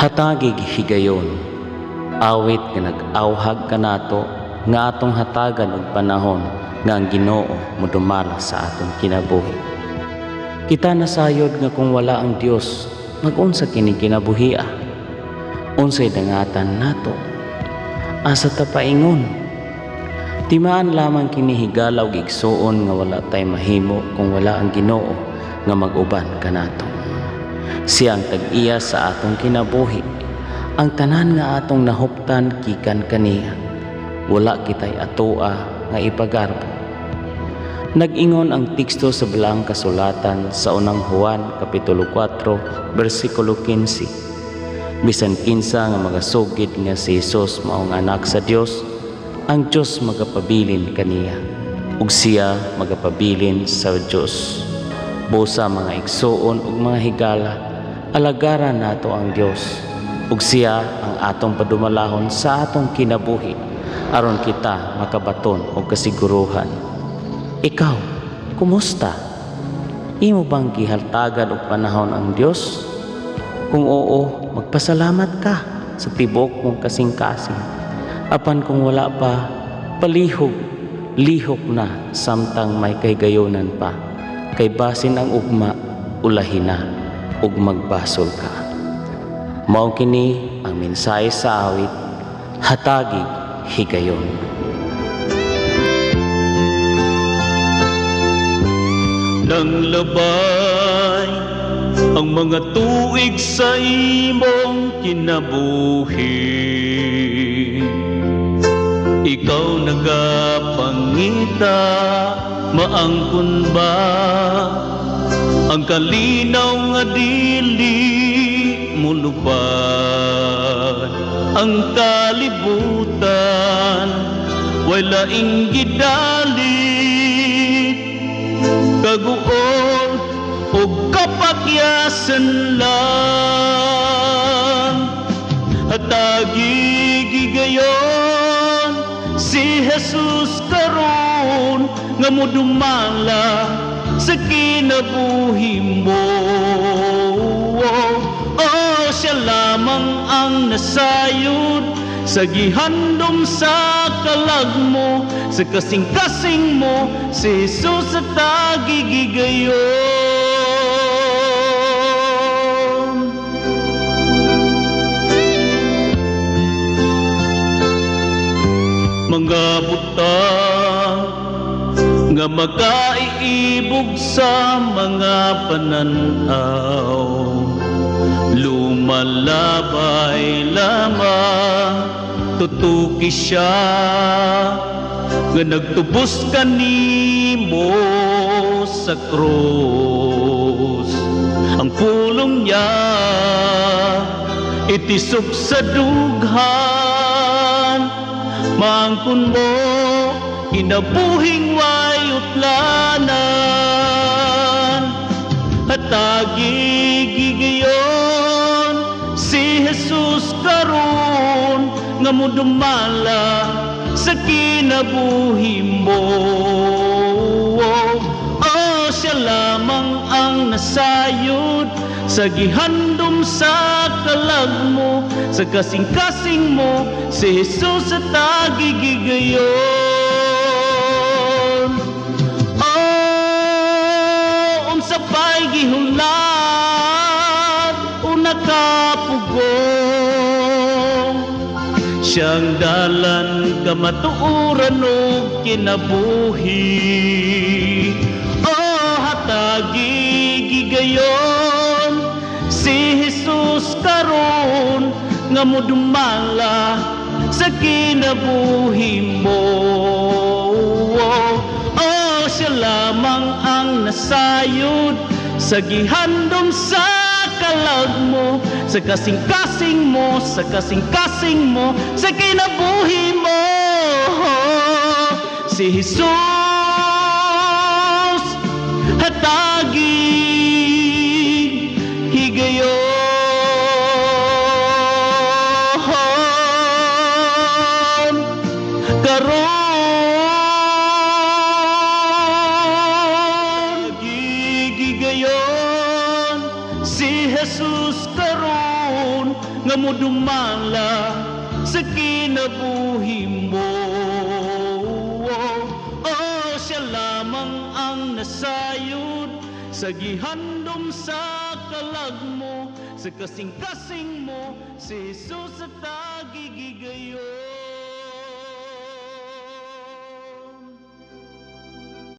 Hatagig higayon, awit nga nag-awhag kanato nga atong hatagan og panahon nga ang Ginoo modumala sa atong kinabuhi. Kita nasayod nga kung wala ang Dios, mag-unsa kini kinabuhia? Unsay dangatan nato? Asa ta paingon? Timaan lamang kini, higala ug igsuon, nga wala tay mahimo kung wala ang Ginoo nga mag-uban kanato. Siya ang tag-iya sa atong kinabuhi. Ang tanan nga atong nahuptan gikan kaniya. Wala kitay atoa nga ipagarbo. Nag-ingon ang teksto sa Balaang Kasulatan sa Unang Juan Kapitulo 4 bersikulo 15. Bisan kinsa nga magasugid nga si Jesus maong anak sa Dios, ang Dios magapabilin kaniya ug siya magapabilin sa Dios. Busa, mga igsuon ug mga higala, alagaran nato ang Dios ug siya ang atong padumalahon sa atong kinabuhi aron kita makabaton og kasiguruhan. Ikaw, kumusta? Imo bang gihaltagan og panahon ang Dios? Kung oo, magpasalamat ka sa tibok mong kasing-kasing. Apan kung wala pa, palihog, lihok na samtang may kahigayonan pa. Kay basin ang ugma, ulahi na, ug magbasol ka. Mao kini ang mensahe sa awit, Hatagig Higayon. Nang labay ang mga tuig sa imong kinabuhi, ikaw nagapangita, maangkon ba ang kalinaw nga dili mulupad? Ang kalibutan way laing gidalit, kaguol ug kapakyasan lang. Hatagi gigayon si Jesus karon nga modumala sa kinabuhi mo. Oh, siya lamang ang nasayod sa gihandom sa kalag mo, sa kasing-kasing mo, si Jesus hatagi gigayon. Mga butang nga makaiibog sa mga pananaw, lumalabay lamang, tutuki siya nga nagtubos kanimo sa krus. Ang pulong niya itisok sa dughan, maangkon mo kinabuhing way utlanan. Hatagi gigayon si Jesus karon nga modumala sa kinabuhi mo. Oh, siya lamang ang nasayod sa gihandom sa kalag mo, sa kasing-kasing mo, si Jesus hatagi gigayon. Oh, unsa pa'y gihulat o nakapugong, siyang dalan kamatuoran ug kinabuhi. Oh, hatagi gigayon si Jesus karon nga modumala sa kinabuhi mo. Oh, siya lamang ang nasayod sa gihandom sa kalag mo, sa kasing-kasing mo, sa kasing-kasing mo, sa kinabuhi mo. Si Jesus hatagi higayon karon. Gigayon si Jesus karon nga modumala sa kinabuhi mo. Oh, siya lamang ang nasayod sa gihandom sa kalag mo, sa kasing-kasing mo, si Jesus at tagigigayon.